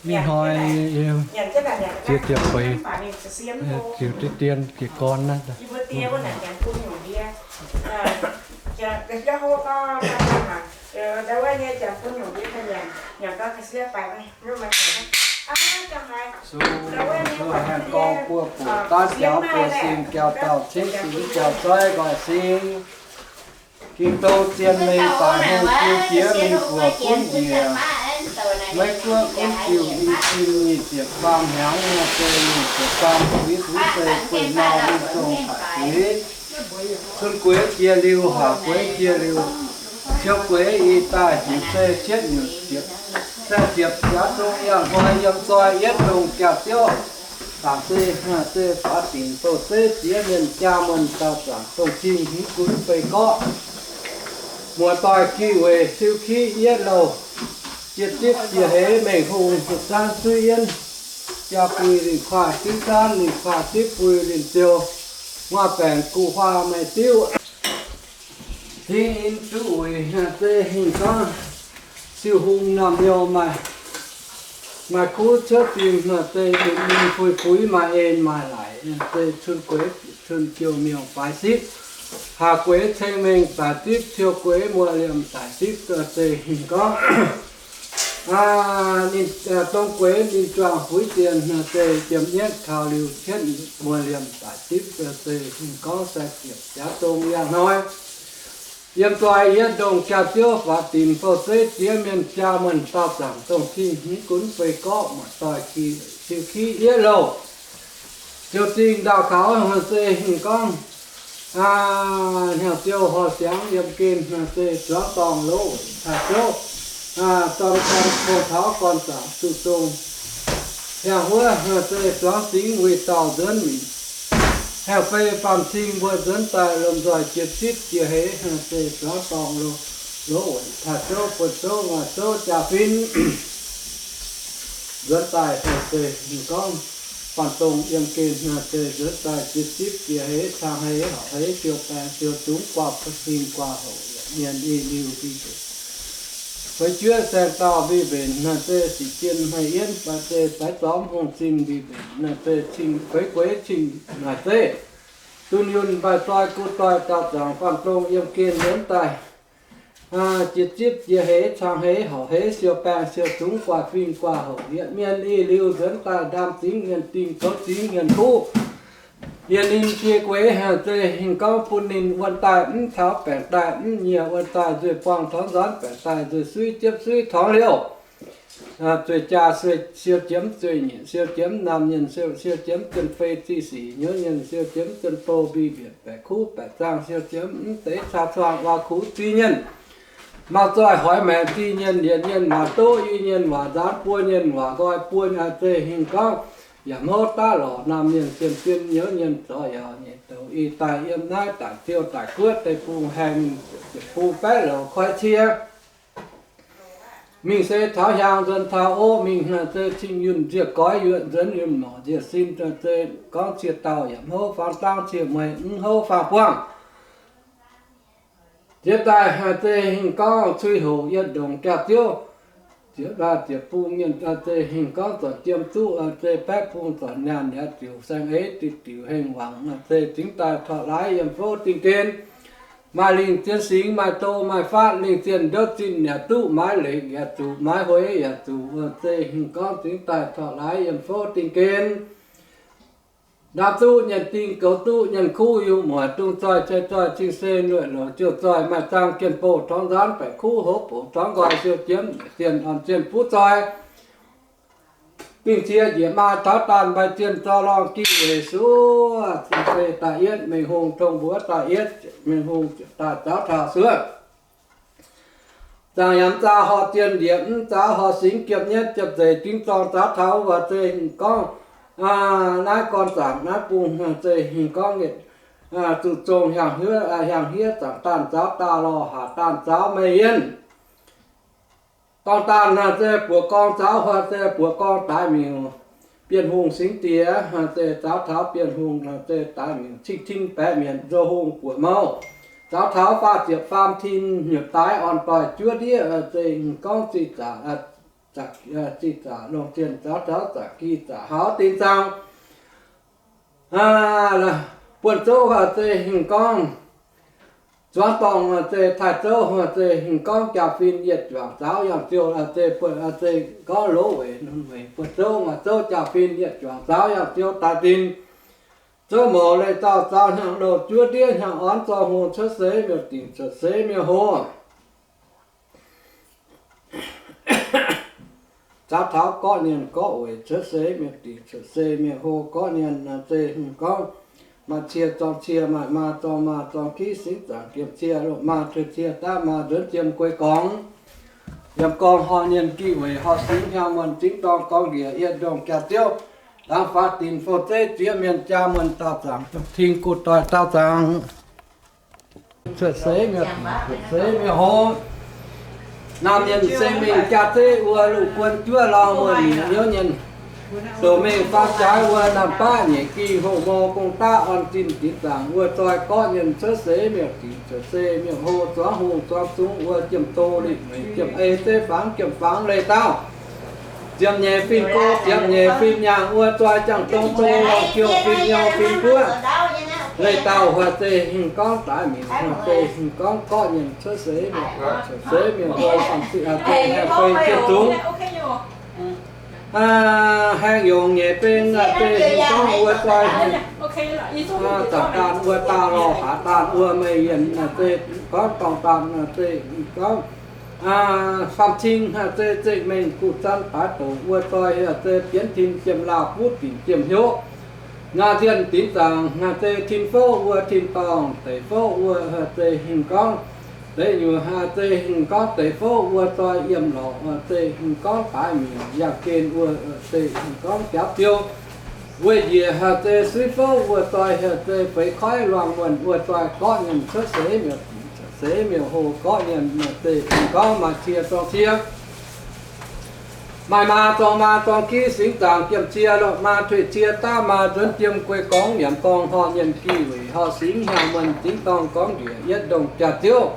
Mingh hnoi ziex ziepc feix, ziux diqv dien jiez gorn naaiv. Haengh gorngv buo buoc daav jaux buoz sin, jaux dauh cingv sin, jaux zoiv nqoi sin. Ging-Dong zien mengh baaix hungh, jiu jiex mingh buoz gunv njiec. Meiv Guoqv gunv jiu i cin nyic ziepc faam hnyangx, nyic ziepc faam fuix, fuix zei gueiv nau, mingh dongh haic fuix. Cun gueix jiex liuz, haac gueix jiex liuz, siou gueix i daaih hnyouv zei cietv nyutc ziepc, zei ziepc jaax zong yangh hnoi yiem zoi yietv dongh jaax-ziouv. Dangc zei, zei faaux dinc bouh zeiv ziex mienh jaa muonh dauh zaangc dongh cing hmz gunv fei gorqv. Muoz-doic gih weic siou kiv yietv louh, jiex zipv jiex heix mengh hungh, zanv suiv yienv, jaa bui linh kuaah zipv zanv, linh kuaah zipv bui linh ziou, nguaaz baengc guv huaah maaih diuv. Cingv in duqv wuic, zei hingh gorngv siou hungh norm youh maaih, maaih kuv cuotv fim, zei ninh fuix fuix maaih en maaih laic, zei cun gueix cun jiou miuc faix zipv, haac gueix ceng mengh daic zipv, tiou gueix muoz liemh daic zipv, zei hingh gorngv ninh dongh gueix ninh juangc fuix dienh, zei jiem nyietv taux liuz cietv muoz liemh daic zipv, zei hingh gorngv sai ziepc jaax zong yangh hnoi. Yiem zoi yietv ndongh jaax-ziouv faaux dinc bouh zeiv ziex mienh jaa muonh dauh zaangc dongh cing hmz gunv fei gorqv, muoz-doic gih siou kiv yietv louh. Ziouc zingh ndau kaux, zei hingh gorngv hnyangx-ziou horh siangx yiem gen, zei zuangx dorngh lov taaix zouv, dorn gorn kong taux gorn zaangc zuqc zong. Hnyangx-huov, zei zuangx singx wuic dauh nzuonx minc. Hnyangx-fei faam-cing mbuo nzuonx daaih lomh nzoih jiex zipv jiex heix, zei zuangx dorngh lov, lov weic taaix zouv buonv zouv nguaaic zouv jaa-fin. Nzuonx daaih, zei hingh gorngv faanh dongh yiem gen, zei nzuonx daaih jiex zipv jiex heix cang heix horc heix siou baeng siou zungv guaav hingh guaav houc mienh i liuz mbic mbenc. Feix juov saeng dauh mbic mbenc, zei sic jien hmei yienv, zei faix zormx hungh zinh mbic mbenc, zei cing feix gueix cing naaic zeiv. Dunh yunh mbaih zoi gu doix dauh zaangc faanh dongh yiem gen nzuonx daaih jiex zipv jiex heix cang heix horc heix siou baeng siou zungv guaav fingx guaav houc yietc mienh i liuz nzuonx daaih ndaam zingx mienh dingh goux zingx mienh kuv. Yie ninh jiex gueix, zei hingh gorngv bun ninh wuonh daaih mv taux baengc daaih mv nyiec, wuonh daaih nzueih buangh torngv nzuonx, baengc daaih nzueih suiv jiepv suiv torngv liouh. Zueih jaa siou jiemx zueih nyeic, siou jiemx naamh mienh, siou jiemx zien fei zih sic hnyouv mienh, siou jiemx zien bou mbic mbietc baeqc kuv baeqc zaangh, siou jiemx mv deix caa cuangh waa kuv ziex mienh. Mangc zoih hoic maengc ziex mienh, yietc mienh waac doqv, i mienh waac nzaanx, buo mienh waac nqoi, buo mienh, zei hingh gorngv yaac hmouv daav lorqc naamh mienh, zien zien hnyouv mienh, zorc yaac nyeic douc i daaih yiem naaiv daic ziou daic guoqv deic-bung haengh, bung baeqv louc koi cie. Mingh se taux hiaang nzuonx taux ov, mingh zei cing yunh nziec goix yuoqc nzuonx yunh morc nziec sin, zei gorngv cie dauh yaac hmouv faang dangv, cie mueiz mv houv faang buangh. Jiex daaih zei hingh gorngv cui hoc yietv ndongc jaax-ziouv, ziepc bung mienh zei hingh gorngv zorc jiem duqv, zei baeqv bung zorc nyaanh yaac ziouc saeng-eix diuc diuc hengh wangc, zei zingx daaih torqv laaix yiem fouv dingh gen. Maaih lingh zien singx, maaih do maaih faatv, lingh zien ndouv zinh yaac duqv, maaiz lekc yaac zuqc, maaiz hueix yaac zuqc, zei hingh gorngv zingx daaih torqv laaix yiem fouv dingh gen. Ndaam duqv nyienh dingh, goux duqv nyienh kuv, yungh muoc dungz zoih, cei zoih, cing se lueic louc jouh zoih, maaih zaangh jien bouh torngv nzaanv, baeqc kuv hopv bouc torngv nqoi, siou jiemx zien orn zien buv zoih. Dingh cie njiec maa taux daanh, maaih zien zorc lorngh giqv weic suov, cing se da'yietv mengh hungh, tong mbuox da'yietv mengh hungh, daaih zaux taux suov. Zaangc yaac mv zaux horh zien, ndiev mv zaux horh singx, jiepv nyietv jiepv nzeic, dingh zorng zaux taux waac zei hingh gorngv, naaiv gorn zaangc naaiv bung zei hingh gorngv zuqc zong hiaang hniev, hiaang hniev zaangc daanh zaux daah lorh, haac daanh zaux meiv yienh. Dorng daanh zei buoqc gorng zaux, zei buoqc gorng daaix miuc, Bienh Hungh singx diex zei zaux taux Bienh Hungh zei daaix miuc, cing tin baeqc mienc nzo hungh buoqc mouh, zaux taux faah ziepc faam tin hnyouv daaix orn doic juov ndiev zei hingh gorngv zinh zaqc zinh zaqc longc zienh zaux taux zaqc gi zaqc haux dinc zaangc. Buonv zouv haih zeiz hingh gorngv, zuangx dorngh haih zeiz taaih zouv haih zeiz hingh gorngv jaa-fin yietc juangc zaux yangh ziou haih zeiz buonv haih zeiz gorngv lov weic buonv zouv maaih zouv jaa-fin yietc juangc zaux yangh ziou daaih dinc. Zouv mouz leih dauh zaux hnyangx-louh juov ndiev hnyangx-orn zorng hungh cuotv seix miuc-dingc cuotv seix miuc-hlo. Zaux taux gorqv-nienh gorqv-weic cuotv seix miuc-dingc cuotv seix miuc-hlo gorqv-nienh naaic zeiz hingh gorngv maaih cie zorng cie, maaih maa zorng maa, zorng kiv singx zaangc jiem cie, loz maa tuix cie, daav maa nzuonx jiem guei gorngv, yiem gorngv horh nienh gih weic horh singx hnyangx muonh zingv dorng gorngv njiec yietc ndongh jaax-ziouv, dangx faatv dinc fouv zeiv ziex mienh jaa muonh daauh zaangc, dongh ting guv doic daauh zaangc. Cuotv seix miuc-dingc cuotv seix miuc-hlo. Naamh mienh se mingh jaa-zeiv wuov luv guon juov lauh muonh nyiex hnyouv nyienh, douc mengh faam jaaix wuov naamh baav nyeic gih hoqc mor gong daav orn zinh dinc zaangc wuov zoih gorqv-nienh cuotv seix miuc-dingc cuotv seix miuc-hlo zuangx hungh zuangx zungx wuov jiem do lipc mueic jiem ei zeiv fangx jiem fangx leih dauh. Ziepc nyeic fin-go ziepc nyeic fin-nyaangh wuov zoih jangx dong do lorngh jouh fin-nyouh fin-guoqv. Leih dauh haih zeiz hingh gorngv daaih minc haih zeiz hingh gorngv gorqv-nienh cuotv seix miuc-dingc cuotv seix miuc-hlo, fam-zinh haih zeiz haih fei jienv zungv. Haengh yongc nyeic beng naaic zeiz hingh gorngv wuov zoih, zaangc daanh wuov daauh lorh, haax daanh wuov meih yienc naaic zeiz gorngv dorngh daanh naaic zeiz gorngv fam-cing haih zeiz zengh mengh guv zanv baaix doqc wuov zoih haih zeiz bienv tin jiem laauh buv dinc jiem hnyouv. Ngaa nzienh dinc zaangc haih zeiz tin fouv wuov tin dorngh, deix fouv wuov haih zeiz hingh gorngv deix nyuoqc, haih zeiz hingh gorngv deix fouv wuov zoih yiem lorqc, haih zeiz hingh gorngv baaix minc yangh gen wuov, haih zeiz hingh gorngv jaax ziou. Wuov njiec haih zeiz suiv fouv wuov zoih haih zeiz feix koiv luangh muonh wuov zoih gorqv-nienh cuotv seix miuc-dingc cuotv seix miuc-hlo gorqv-nienh haih zeiz hingh gorngv maaih cie zorng cie, maaih maa zorng maa, zorng kiv singx zaangc jiem cie, loz maa tuix cie, daav maa nzuonx jiem guei gorngv, yaac gorngv horh nienh gih weic horh singx hnyangx muonh zingv dorng gorngv njiec yietc ndongh jaax-ziouv.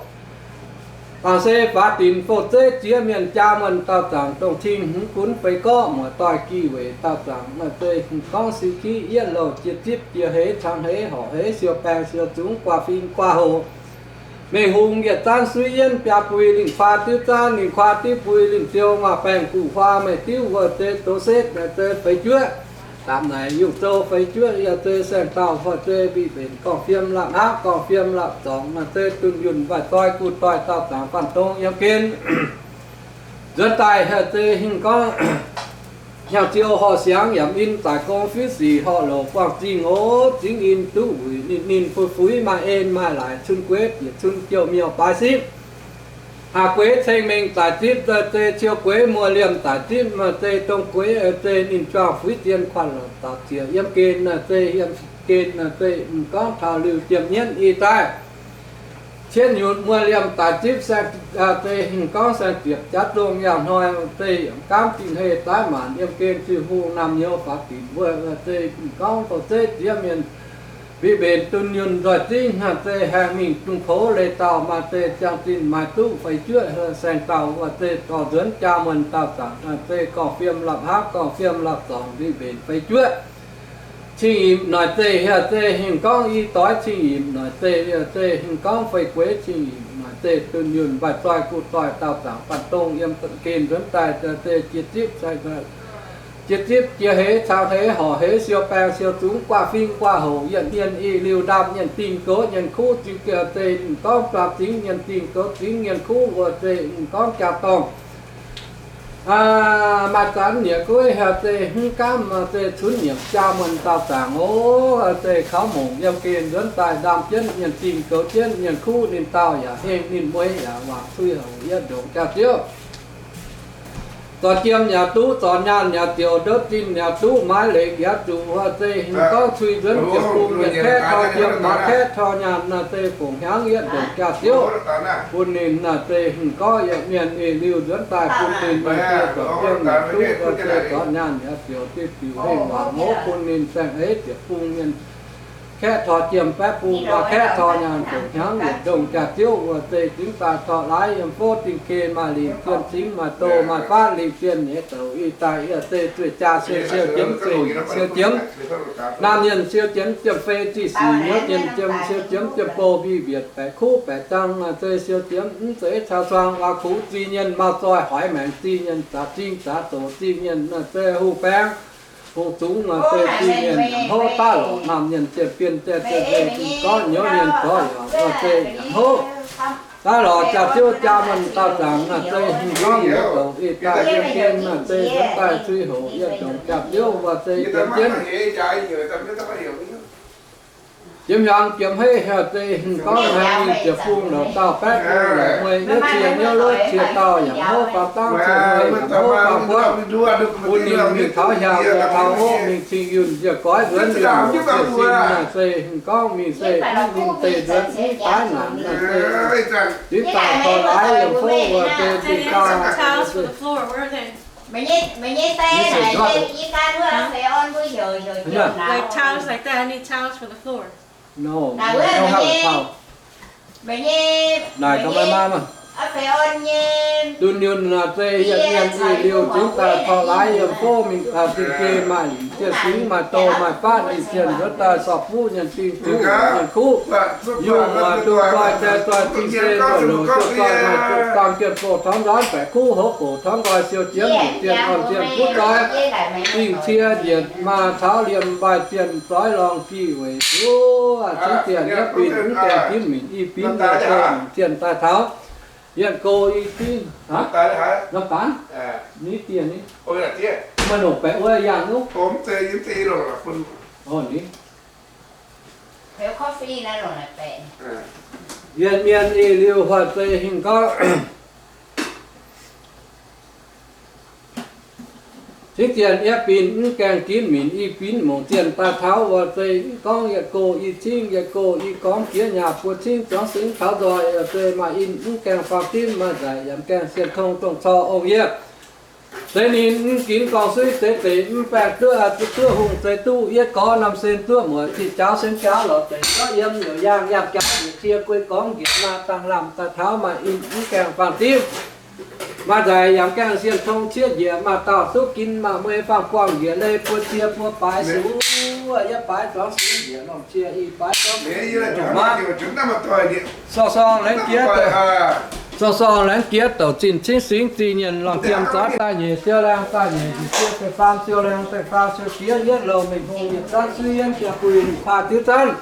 Dangc se faatv dinc fouv zeiv ziex mienh jaa muonh daauh zaangc, dongh cing hmz gunv feix gorqv muoz-doic gih weic daauh zaangc, maaih zeiz hingh gorngv siou kiv yietv louh jiex zipv jiex heix cang heix horc heix siou baeng siou zungx guaax fing guaax hoc. Mengh hungh yietc zaanv suiv yienv biaa bui lingh kuaa diuv zaanv, lingh kuaa diuv bui lingh ziou, maaih baengh guv huaa meih diuv wuov zeiz doz setv naaic zeiz feix juoqv. Dapv naaic yungh zouv feix juoqv yaac zeiz saeng-dauh, fai zeiz mbic mbenc gorngv fiem la'hnangv, gorngv fiem la'zorngc, naaic zeiz dunh yunh mbaaih doix guv doic daauh zaangc faanh dong yiem gen. Nzuonx daaih haih zeiz hingh gorngv hnyangx-ziou horh siangx yaac in, zaaix gong fiuv sic horh louc buangh zingh oc. Zingv in duqv wuic ninh ninh fuix fuix, maaih en maaih laaix cun gueix bieqc cun jouh miuc baaix sipv. Haac gueix ceng-mengh daic zipv, naaic zeiz ciou gueix muoz-liemh daic zipv, naaic zeiz dong gueix, naaic zeiz ninh juangc fuix zien kuanx lorqc daux zieqc yiem gen, naaic zeiz yiem gen, naaic zeiz m'gorngv taux liuz jiem mienv ih daaih. Cietv nyutc muoz-liemh daic zipv saeng, naaic zeiz hingh gorngv saeng-ziepc jaav zong yangh hnoi, naaic zeiz yaac gaamv dingh heh daaih maanc yiem gen ziuh hungh naamh nyouz faaux dinc wuov, naaic zeiz m'gorngv fouv zeiv ziex mienh mbic mbenc dunh yunh nzoih zingv, naaic zeiz haengh mingh dungx poux leiz dauh, maaih zeiz ziangh zinh maaih duqv feix juoqv, saeng-dauh wuov zeiz dorh nzuonx jaa muonh daauh zaangc, naaic zeiz gorngv fiem la'hnangv gorngv fiem la'zorngc mbic mbenc feix juoqv. Cing-yimc naaic zeiz, naaic zeiz hingh gorngv i doix cing-yimc naaic zeiz, naaic zeiz hingh gorngv fei gueix cing-yimc naaic zeiz dunh yunh mbaaih doix guv doic daauh zaangc faanh dongh yiem gen nzuonx daaih, naaic zeiz jiex zipv, jiex zipv jiex heix cangx heix horc heix siou baeng siou zungx guaax fing guaax hoc yietc mienh ih liuh ndaamv nyienh dingh goux nyienh kuv zingx, naaic zeiz m'gorngv juangc zingx nyienh dingh goux zingx nyienh kuv wuov zeiz m'gorngv jaa-dorngh maaih zanc nyieqc gueiv, naaic zeiz hmz gaamv, naaic zeiz cunx nyiemc jaa muonh daauh zaangc oc. Naaic zeiz kaux mongc yiem gen nzuonx daaih ndaamv jienv nyienh dingh goux jienv nyienh kuv, ninh daauh yaac hengh ninh mueiz yaac waangc cui hoc yietc ndongc jaax-ziouv. Zorc jiem yaac duqv, zorc nyaanh yaac ziouc, ndouv zinh yaac duqv, maaiz leiz yaac zuqc, naaic zeiz hingh gorngv cui nzuonx ziepc bung, yietc kaeqv tau jiem, maaiz kaeqv tau nyaanh, naaic zeiz fongc hnyangx yietc ndongc jaax-ziouv bun ninh. Naaic zeiz hingh gorngv yietc mienh ih liuh nzuonx daaih bun ninh, naaic zeiz zorc jiem yaac duqv, naaic zeiz zorc nyaanh yaac ziouc, diuh diuc hengh waangc hov bun ninh saeng-eix ziepc bung mienh Kaeqv tor jiem baeqv bung, maaih kaeqv tor nyaanh doqc hnyangx yietc ndongh jaax-ziouv wuov zei zingv daaih torqv laaix yiem fouv dingh geh maaih lingc zienh cingx maaih doz maaih faatv lingc zienh nyeiz douc ih daaih yie zei zueih jaa siou siou jiemx zueih siou jiemx. Naamh mienh siou jiemx jiem fei zih sic nyouv jiem jiem siou jiemx jiem bou mbiv mbietc baeqc kuv baeqc zang maaih zei siou jiemx mv zeiz cau suang waac kuv zingh nyienh maaih zoih hoiz maengc zingh nyienh zaax zingh zaax doqc zingh nyienh maaih zei hungh baeng hungh zungx maaih zei zingh nyienh yaac houv daav lorqc. Naamh mienh zienh bienh zienh zienh zienh gorngv nyouv nyienh zorc yaac maaih zei yaac houv daav lorqc. Jaax-ziouv jaa muonh dauh zaangc maaih zei hungh gorngv nyouv douc ih daaih yiem gen maaih zei nzuonx daaih cui hoc yie ndongc jaax-ziouv maaih zei jiemx jienv. Jiem hiaangx jiem heiv heuc zei hingh gorngv haiz mingh ziepc bung lorqc dauh baeqv bung lorqc mueiz nyouv cie nyouv lov cie dauh yaac houv faam dangv cie mueiz yaac houv faam buov. Bun ninh mingh taux hiaangx taux hopv mingh cing yunh njiec goiv nzuonx yunh ziec sin naaic zei hingh gorngh mingh se mv ninh deix nzuonx mv daaih naanc naaic zei. Zingv daaih taux laaix yiem fouv wuov zei zingh daaih. Like tiles like that, I need tiles for the floor. No, no, no, no, no. Naaic ga'mai maa maah. Dunh yunh naaic zei yietc mienh ih liuz zingv daaih taux laaix yiem fouv mingh daaih zinh geh maaih lingc zienh cingx maaih doz maaih faatv lingc zienh nzuonx daaih sorc fuqv nyienh zingh zuqv nyienh kuv. Yungh maaih duqv zoih jai zoih zingh se luoqc loc ziouc zoih maaih duqv zaangh jienh bouh torngv nzuonx baeqc kuv houv gox torngv nqoi siou jiemv yietc zienh orn zienh kuv zoih zingh cie njiec maaih caux liemh mbaih zienh zoih lorngh jih weic zuqc cingv zienh yietv binh mv gaengh dimv minc i binv nyei se mangc zienh daaih taux. Yietv go i binv norm baanx ni dieh ni, maaih nongc baeqc wuov yangh nuv. Yietv mienh ih liuz huaac zei hingh gorngv cingv zienh yietv binh mv gaengh dimv minc i binv mangc zienh daaih taux wuov zei gorngv yietv go i cingv yietv go i gorngv jiex nyaah buo cingv zuangx singx taux nzoih wuov zei maaih in mv gaengh faam dimv maaih nzaic yaac mv gaengh sienh tong dongh corc ong-yie. Zeiz ninh mv ginx gorngv suiv zeiz deix mv baengh duqv duqv hungh zeiz duqv yietv gorx norm sen duqv muoc ziqc jaauv sen jaauv lorz deix zorqv yiem liouc yaangh yaangh jaauv njiec cie guei gorngv njiec maaih dangh lamh daaih taux maaih in mv gaengh faam dimv. Maaih nzaic yaac mv gaengh sienh tong ciev njiec maaih dauh duqv gin maaih muei faam buangh njiec leiz buo cie buo baaix suqv yietv baaix zuangx singx njiec lomh cie i baaix zuangx singx njiec lomh mav. Sorng-sorng laengz jiex, sorng-sorng laengz jiex douc zinh cingv singx zinh nyienh lorngh jiem zaav daaih nyeic siou laangh daaih nyeic njiec cie deix faam siou laangh deix faam siou jiex yietv louh mengh hungh yietc zanv suiv yienv jiex buix lingc kuaah diuv zanv.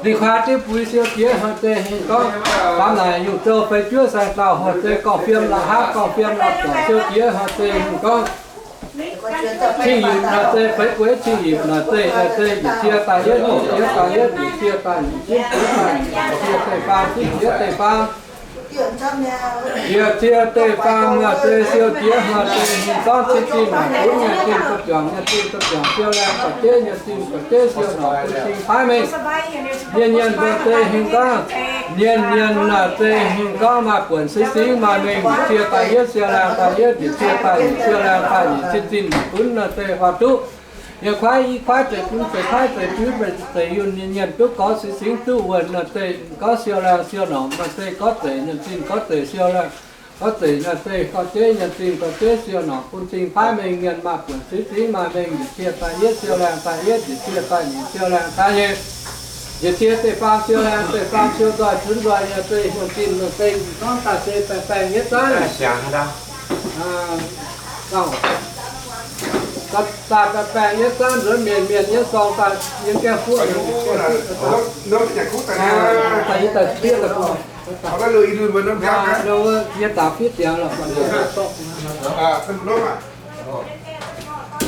Lingc kuaah diuv buix siou jiex haaix zei hingh gorngv, baamz naaic yungh zouv fei juov saeng dauh haaix zei gorngv fiem la'haav gorngv fiem la'zorc siou jiex haaix zei hingh gorngv, cing yipc naaic zei feix gueix cing yipc naaic zei, naaic zei njiec cie daaih yietv njiec jiex daaih yietv njiec cie daaih njiec jiex daaih njiec cie deix faam jiex deix faam. Njiec cie deix faam haaix zei siou jiex haaix zei hingh gorngv cing zinh naaic gunv nyei zinh ga'juangc nyei zinh ga'juangc siou laengh ga'jeiv nyei zinh ga'jeiv siou norqc bun cing paaiv mengh. Nyienh nyienh mbuo zei hingh gorngv, nyienh nyienh naaic zei hingh gorngv maaih buonc singx singx maaih mengh njiec cie daaih yietv siou laengh daaih yietv njiec cie daaih njiec siou laengh daaih njiec cing zinh naaic gunv naaic zei huaax duqv. Yie kuaaiv i kuaaiv zeiv gunv zeiv paaiv zeiv juiv zeiv yunh nyienh nyienh duqv gorngv singx singx duqv wuonh naaic zei gorngv siou laengh siou norqc naaic zei gorngv zeiv nyienh zinh gorngv zeiv siou laengh, gorngv zeiv naaic zei gorngv jeiv nyienh zinh gorngv jeiv siou norqc bun cing paaiv mengh nyienh maaih buonc singx singx maaih mengh njiec cie daaih yietv siou laengh daaih yietv njiec cie daaih nyic siou laengh daaih nyeic. Njiec cie deix faam siou laengh deix faam siou nzoih cunx nzoih nyei zei hmuonh zinh naaic zei gorngv daaih se baengh baengh yietv zanv. Daaih baengh baengh yietv zanv nzuonx mienh mienh yietv sorng daaih yiem gaengh fuqv daaih yietv daaih fiev daaih yie daaih fiev ziangx lorqc.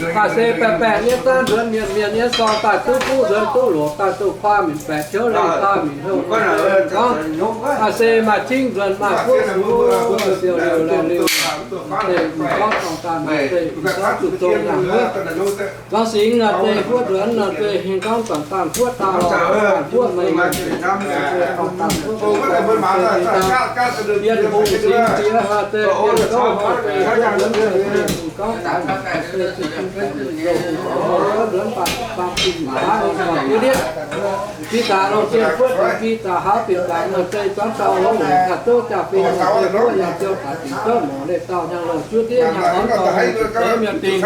Daaih se baengh baengh yietv zanv nzuonx mienh mienh yietv sorng daaih duqv fuqv nzuonx duqv loqc daaih duqv kuaah minc baeqc tiuv lengh kuaah minc houh gorngv, daaih se maaih cingv nzuonx maaih fuqv siou liuh laengh liuh, deix gorngv sorng daaih maaih deix gorngv zuqc zong yangh wuov. Gorngv singx naaic zei huotv nzuonx naaic zei hingh gorngv zanc daanh huotv daaih lorh, zanc daanh huotv meih, zanc daanh huotv meih, bienh hungh singx jiex haaix zei bienh gouv haaix zei huotv nzuonx naaic zei hingh gorngv zanc daanh huotv Bieqc daaih longc zinh buov deix bieqc daaih haaix bieqc daaih nor se zuangx dauh longc ga'zouv jaa-fin nor se buov yangh ziou taux dingc zouv morc leiz dauh hnyangx-louh juov diev hnyangx-orn dorh hungh zuqc deix mienh dingh.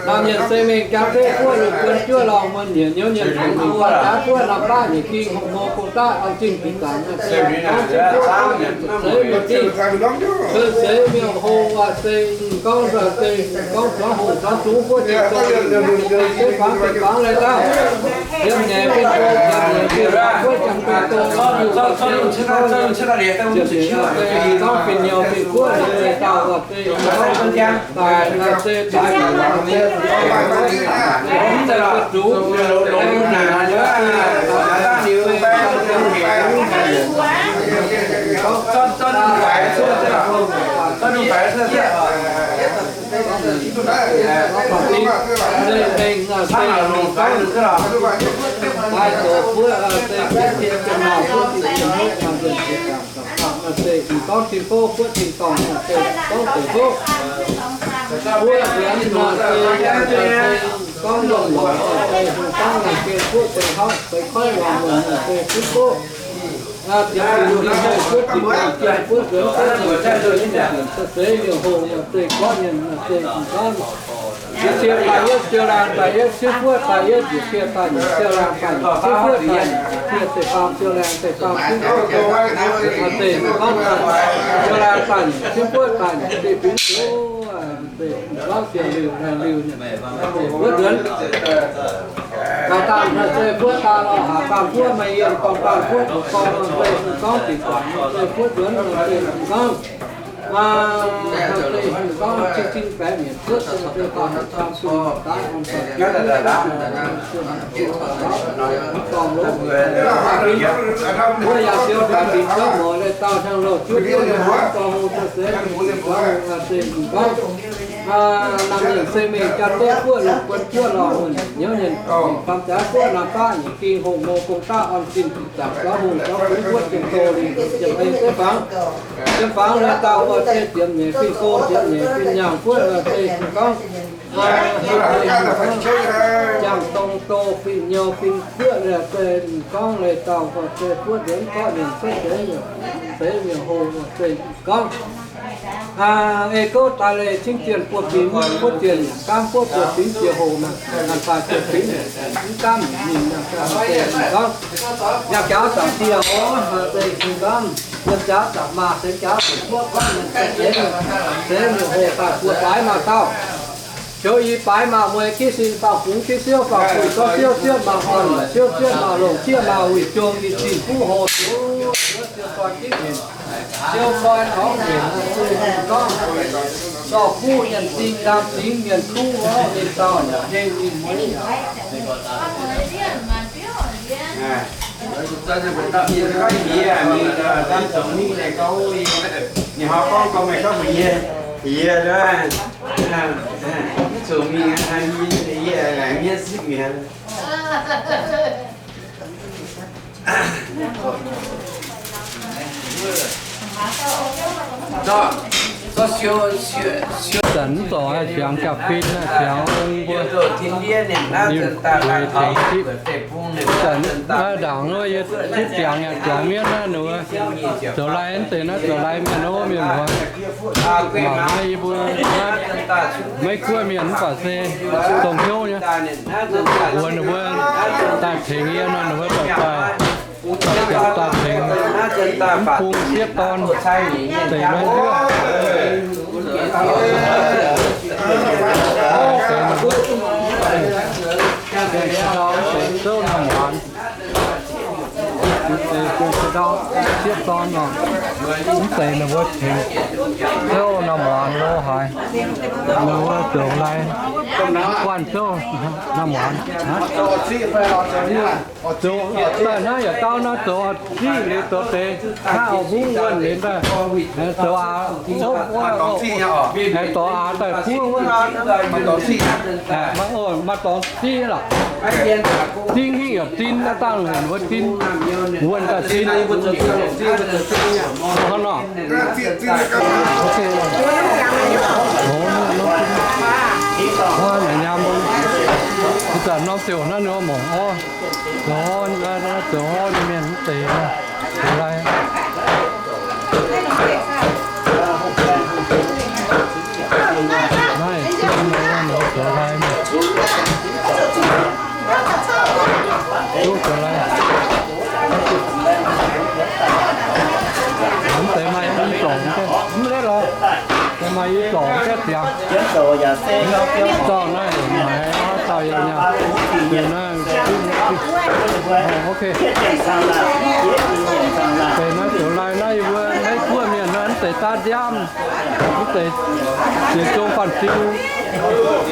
Naamh mienh se mengh jaa zeiv buov lungh buonv juov lorh muonh nyieqc hnyouv nyienh tengx mingh gorngv jaax buov naamh baav nyeic ging hoqc mou gong daav an zinh bieqc daaih nor se gorngv zinh buov gorngv mienh zuqc deix mienh dingh. Seix miuc-hoc waac se gorngv se gorngv zuangx hoqc zuangx zungv buov jiex doz, se fangx fangx leiz dauh. Yiem nyeic fin-go, yiem nyeic fin-go, buov jangx fin-go, gorngv fin-nyouh fin-guoqv leiz dauh, daaih se daaih zuqc gorngv longc lorz, gorngv longc gengh guoqv deix hlauv, feix koiv wangc longc deix fun guoqv. Diex fingx diex hnyouv guoqv diex daaih jien guoqv nzuonx guoqv nzuonx, se seix miuc-hoc se gorngv mienh se gorngv Jiex cie daaih yietv, siou laangh daaih yietv, siou fuoqv daaih yietv, jiex cie daaih nyic, siou laangh daaih nyic, siou fuoqv daaih nyic, jiex cie deix faam, siou laangh deix faam, siou fuoqv daaih faam, deix faam daaih siou laangh daaih nyic, siou fuoqv daaih nyic, deix fingx, deix gorngv siou liuz, liuz, deix fuoqv nzuonx. Daaih dangh se fuoqv daaih lorh, haac dangh fuoqv maaih yiem, dorngx dangh fuoqv, dorngx dangh fuoqv, gorngv dingc guangc, se fuoqv nzuonx, se gorngv Aa, gorngv zinh zinh baeqc mietc cuotv, se daaih baamh zunh daaih orn dorh jienv, mv dorngx longx. Mbuo yaac siou daaih dingc zouv morc leiz dauh hnyangx-louh juov diev hnyangx-orn dorh hungh, se seix mingh dingc zouv hungh, se gorngv naamh mienh se mengh jaa-deiv buov lungh buonv juov lorh, hnyouv nyienh baamz jaax buov naamh baav nyeic ging hoqc mou gong daav orn zinh daaih zouv hungh zouv fungx buov ziepc doz lingh ziepc hmei zeiv fangx. Ziepc fangx leiz dauh oix se ziepc nyeic fin-go, ziepc nyeic fin-nyangh buov se gorngv jangx dong doh fin-nyouh fin-guoqv se gorngv leiz dauh se buov nzuonx gorqv mienh cuotv seix miuc, seix miuc-hoc se gorngv ei gouv daaih leih cingv zienh buoz-fingx, buov zienh gaamv buov buoz-fingx jiex hoc naaic, naaic daaih buoz-fingx mv gaamv mingh naaic, gorngv yangh jaax zaangc dieh oc, se gorngv yiem jaax zaangc maah, seix jaax buoz-buoqv gorngv mienh seix, seix miuc-hoc daaih buoz-baaix maah dauh. Joux i baaix maah mueiz gitv sin faang-fungx gitv siouv faang-fungx gorngv siouv sieqv maah orn siouv sieqv maah longc sieqv maah wuic jong i zinh buv hoc siouv siouv soi gitv mienh, siouv soi torngv mienh, gorngv zorqv kuv mienh zingh, ndaam zingx mienh kuv, ninh dauh heng ninh mueiz. Ninh hnoi gorngv gorngv meih gorngv yie, yie, mv zuqc mingh, yie laengz mienv sipv mi'aqv. Zanc mv zorc ziangx jaa-fin, ziangx ong mbuo, liuz weic tengx zipv. Zanc naaiv ndaangc wuov yie zipv ziangx yaac ziangx mienv naaiv, ninh mbuo zoux lai mv deix naaiv zoux lai mienh ov, mienh muoz. Mangc naaiv yie mbuo naaiv Meiv Guoqv mienh mv baac se dongh hnyouv nyei. Wuonx ninh mbuo daaih tengx yie nor, ninh mbuo daaih, daaih tengx, mv bung sieqv dorn deix Meiv Guoqv. Zouv norm muangx, sieqv dorn nor, mv zeiz ninh mbuo tengx zouv norm muangx lo haaix, ninh mbuo zoux lai, guanh zouv norm muangx. Zoux daaih naaiv yaac gauh nor, zoux ziqv liuz zoux deix hnangv auv-hungv wuonh liuz daaih, zoux aax, dorh aax daaih buov wuov, maaih dorngx ziqv lorqc. Zinh hingv yaac zinh, naaiv dangh heuc wuov zinh, wuonh daaih zinh. Hnangv nor. Ov, naaic nyaam, ih zanc norm ziouc naaiv nor mangc orv, zoux orv, zoux orv nyei mienh mv deix, zoux lai. Naaiv zoux lai, zoux lai. Mv deix maaih i zorc, mv deix maaih i zorc jatv ziangx. Zorc naaiv haic, dauh yaac nyaah. Deix naaiv, ok. Deix naaiv zoux lai naaiv yie mbuo Meiv Guoqv mienh naaiv mv deix daav ndiamv, mv deix ziex zong banh fiu,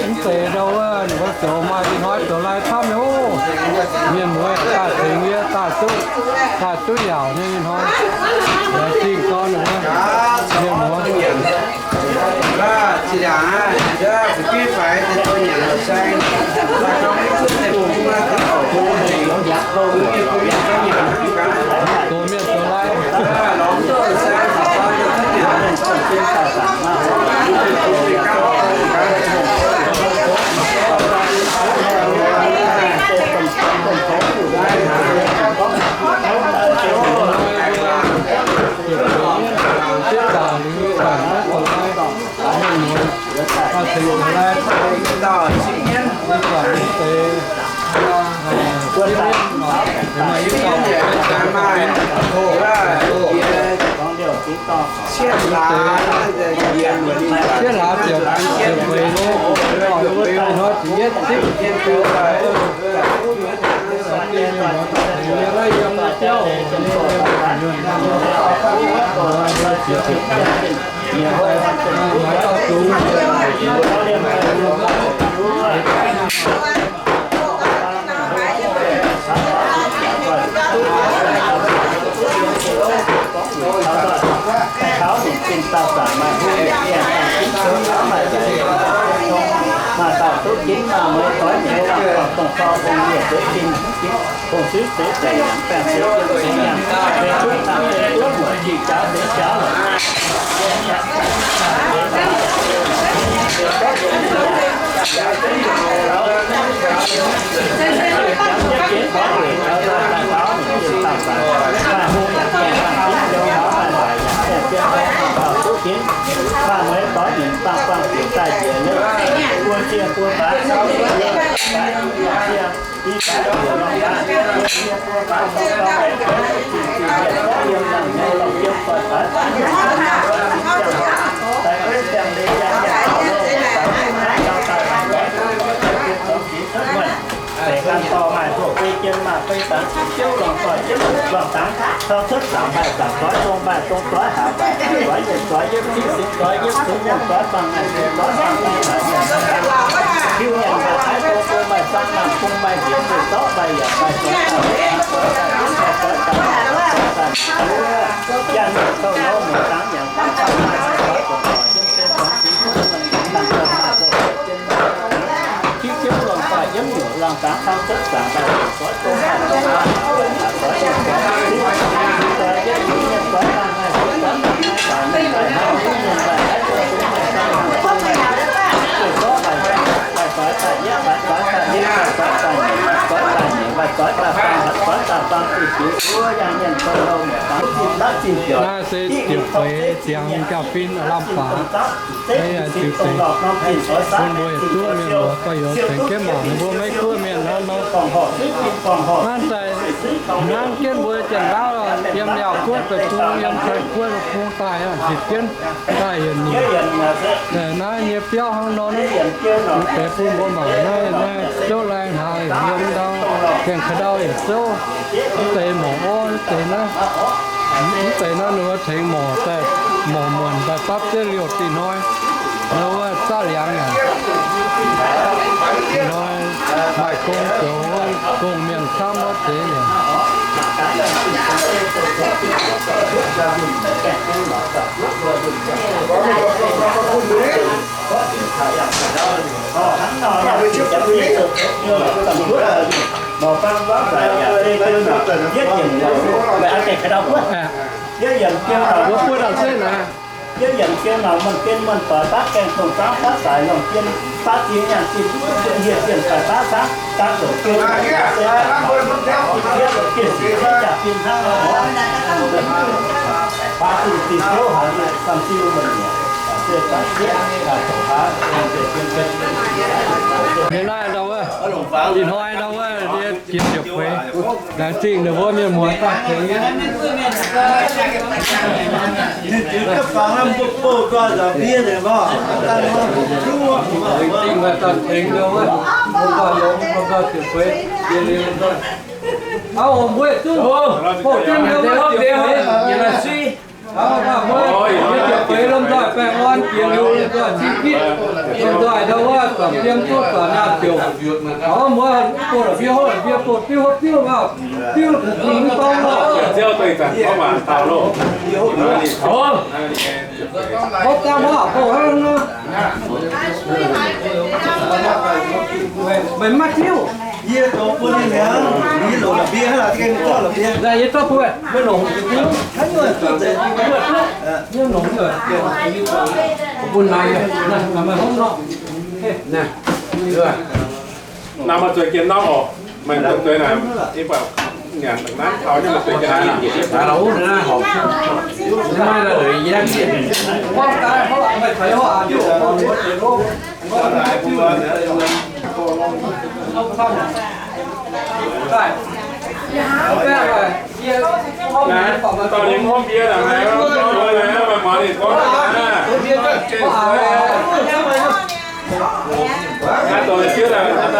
mv deix ndau wuov, ninh mbuo zoux maaih ih hnoi zoux lai camv nyei oc. Mienh muoz daaih tengx yie daaih duqv, daaih duqv yaauc nyei ih hnoi. Laengz zingh gorn ninh mbuo, mienh muoz. Zoux mienh zoux lai. Sieqv hlaax ziepc, ziepc feix lo, hnoi ziepc yietv zipv. Deix gan dorh maaih hluoqv beiv jien maaih beiv dangx, ziouv lorngh doic jienv lorngh dangx, cau cuotv zaangc mbaih zaangc zoix, dong mbaih dong zoix, haac mbaih zoix, yietc zoix yietv, ziv ziepc zoix yietv, cunx mienh zoix, bangh naaic zoix, bangh naaic mienh zoix, hiuv mienh mbaih, taaix dong dong mbaih, zang naamh bung mbaih, njiec zuqc zorqv mbaih, yaac mbaih zoix, daaih zoix, daaih zoix, daaih zoix, daaih zoix, daaih zoix, yaac mienh zoux nor, mienh dangx yaac dangx, dangx, dangx, dangx, dangx, dangx, Naaiv se ziepc feix ziangx jaa-fin lamh baac. Ziux deix bun mbuo yietc zungv mienh muoz gorx-youz tengx jienv mangc ninh mbuo Meiv Guoqv mienh hnangv nor. Hnangv daaih, hnangv jienv mbuo Janx-Laauv yiem Laauv Guoqv deic-bung, yiem Taiv Guoqv deic-bung daaih, zitc jienv daaih yietc nyungc. Naaiv nyei biauv hnangv nor, deix bun mbuo mangc naaiv, naaiv zouv lai hnaangx yiem ndau, gaengh ka'ndau yietc zouv. Mv deix morc orv, mv deix naaiv, mv deix naaiv ninh mbuo tengx morc daaih, morc muonc daaih dapv jienv liouh dih hnoi. Ninh mbuo zaqv liangx aqv. Ih hnoi maaih gong zoux, gong mienh camv wuov deix liangx. Wuov buov dangh zeiv naaiv. Jienv yaac jien nauz, muonh gen muonh doic baav gaengh dongh zaangv baav saaix lorngh jien, baav ziex nyaanh ziex duqv ziex hieh ziex daic baav zaangv, zaangv zoux geu, jiex jiex jiex jaax jien hnangv nor. Baav ziex ziex gouv haic, samh ziu muonh nyieqc, se baav ziex, Ninh naaiv ndau wuov, ih hnoi ndau wuov, yie jiex ziepc feix, laengz zingh ninh mbuo mienh muoz daaih tengx yie. Laengz zingh daaih tengx ndau wuov, mbuo gauh longx, mbuo gauh ziepc feix, yie liuz ndau. Auv, mbuo zuqv hoqc jienv ndau wuov ziepc feix, yie la'sui. Mbuo ziepc feix lomh nzoih baengh orn jiex liuz, lomh nzoih zipv gitv, lomh nzoih ndau wuov, zuangx yiem duqv zuangx naamh ziouc. Mbuo bouh la'bieiv hopv la'bieiv, bouh diuv hopv diuv, biuv mingh mv dorng lorh. Hopv dangh mbuo bouh hnangv nor. Meih maiv diuv. Yie zoux bun ninh mi'aqv. Yie longc la'bieiv hnangv, yie zorqv la'bieiv. Yie zorqv bun meih longc. Yie longc bun naaiv, meih hopv nor. Naaiv maaih zueiz jien norm oc. Maaih zueiz naaic, yie buatc nyanc nanv taux nyei maaih zueiz jien naaiv. Naaiv, dorh ninh mv biev naaic, maaih mor ninh gorngv naaic. Naaiv dorh ninh fiev naaic, naaiv, naaiv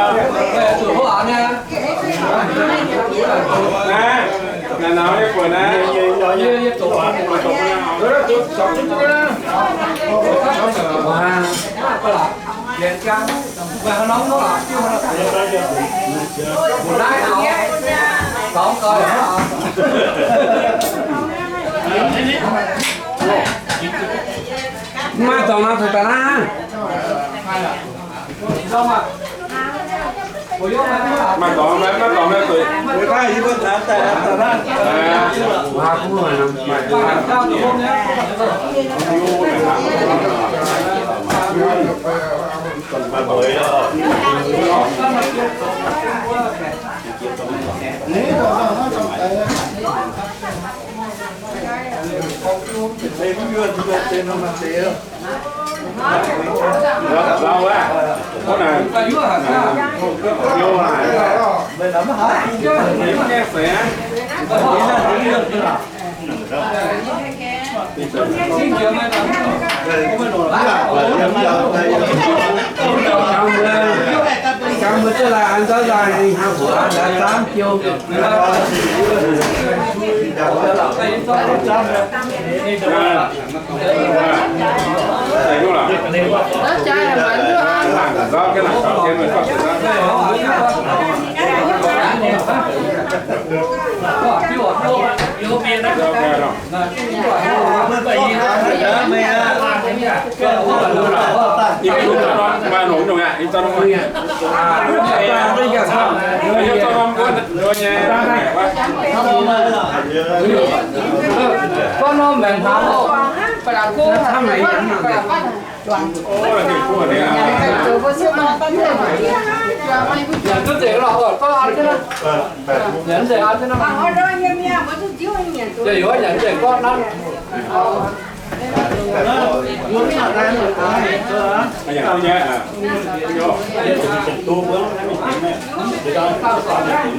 naux nyei buonc naaiv. Maiv maaih dorngx nor, zuqc daaih naaiv. Maaih dorngx, maiv maaih dorngx, maiv zuqc. Lauh, lauh aqv. Mv naaic, hiuv haic. Mv gaengh seix aqv. Mbuo, mbuo zungv laanh an zauv nzaaih, haaix mbuox an nzaaih zaamv jiou.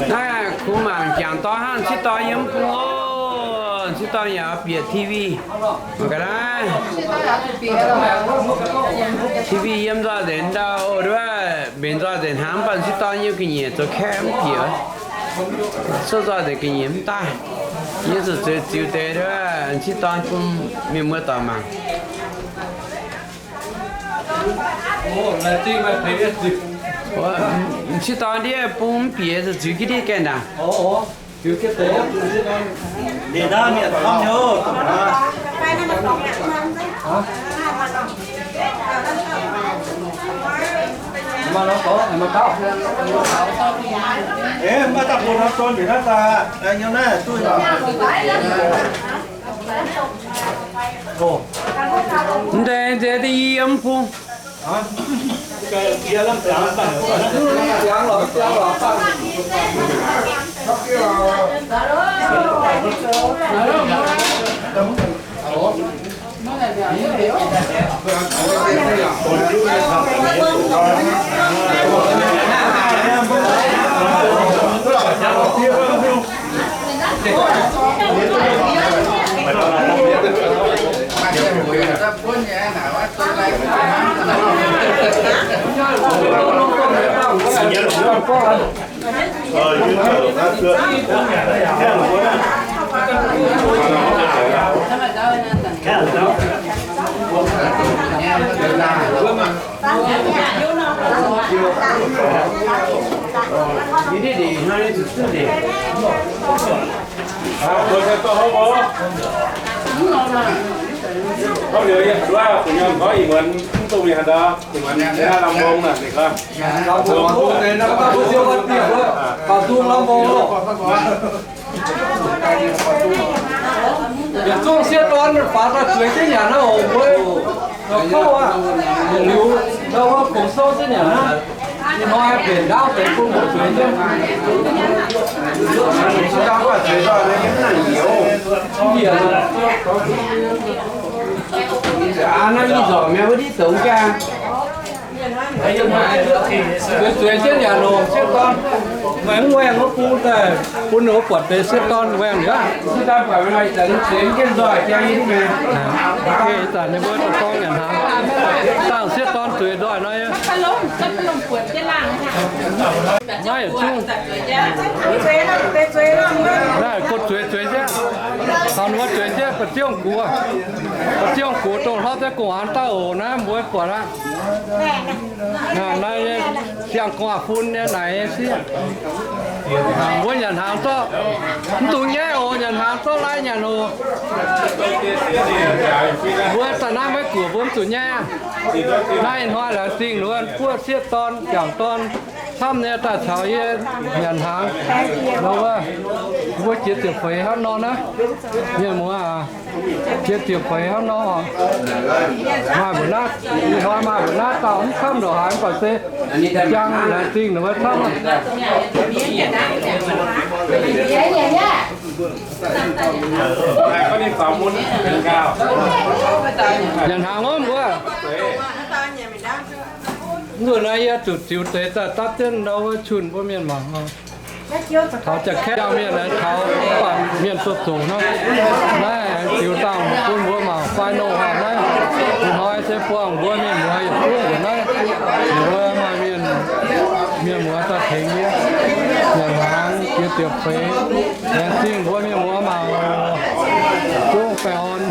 Naaiv kuv mangc jangx dorn hnangv, m'sieqv dorn yiem mv bung oc. M'sieqv dorn yaac bieqc T V. Mangc gaax naaiv. T V yiem nzoih nzengc ndau, o, mbenc nzoih nzengc hnangv, mv baac m'sieqv dorn yiem ga'nyiec zoux kaeqv mv bieqc. Cuotv nzoih nzengc ga'nyiec mv daaih. Yie zuqc zueiz ziux deix m'sieqv dorn bun mienh muoz doic mangc. M'sieqv dorn ndiev bung mv bieqc, zuqc ziux jienv ndiev gaengh ndaangc. Mv deix nzeix da'yie mv bung. Yietc zungv sieqv dorn faaux daaih zueiz jienv nyanc naaiv oc, mbuo kouv aqv. Liuz ndau wuov kungx souv jienv nyanc naaiv. Ih hnoi mbenc ndaauv deix bun mbuo zueiz jienv. Mv njiec. Aa, naaiv ih nzorc mi'aqv, wuov div zoux gaax. Zueiz zueiz jienv yaac longc sieqv dorn. Meih mv waengh wuov bung daaih bun ninh mbuo buatc deix sieqv dorn waengh liuz aqv. Ih zanc ninh mbuo daaih gorngv nyanc hnaangx, dangh sieqv dorn zueiz ndoih nor, naaiv yietc zungv, naaiv go zueiz zueiz jienv, taux ninh mbuo zueiz jienv, ba'ziouv guoqv, ba'ziouv guoqv dongh hlorpv deix gu'nguaaz dauh oc, naaiv mbuo buatc aqv. Naaiv nyei siang-gu'nguaaz-fun nyei naaic nyei sieqv. Mbuo nyanc hnaangx zorqv, mv dungx nyaiv oc, nyanc hnaangx zorqv lai nyanc oc. Mbuo daaih naaiv Meiv Guoqv mbuo mv zuqc nyaiv. Naaiv ih hnoi laengz zingh ninh mbuo buov sieqv dorn, jangc dorn camv nyei daaih caux yie nyanc hnaangx. Nor wuov, mbuo jiex ziepc feix hnangv nor naaiv, mienh muoz aac. Jiex ziepc feix hnangv nor, maaih mbuoqc naaiv, ih hnoi maaih mbuoqc naaiv dauh mv camv ndongc haaix mv baac se jang laengz zingh ninh mbuo camv. Nyanc hnaangx ov mbuo. Mv nzunc naaiv yie zuqc ziux deix daaih dapv jienv ndau wuov junh mbuo mienh mangc. Taux jaa-kaeqv jangv mienh aengx taux mv baac mienh zoux zoqc hnangv. Naaiv ziux dangh bun mbuo mangc fai nor hnangv naaiv. Ih hnoi se buangh mbuo mienh muoz yietc zungv nzunc naaiv. Mbuo maaih mienh, mienh muoz daaih tengx yie nyanc hnaangx jiex ziepc feix. Laengz zingh mbuo mienh muoz mangc oc. Zungv baengh orn.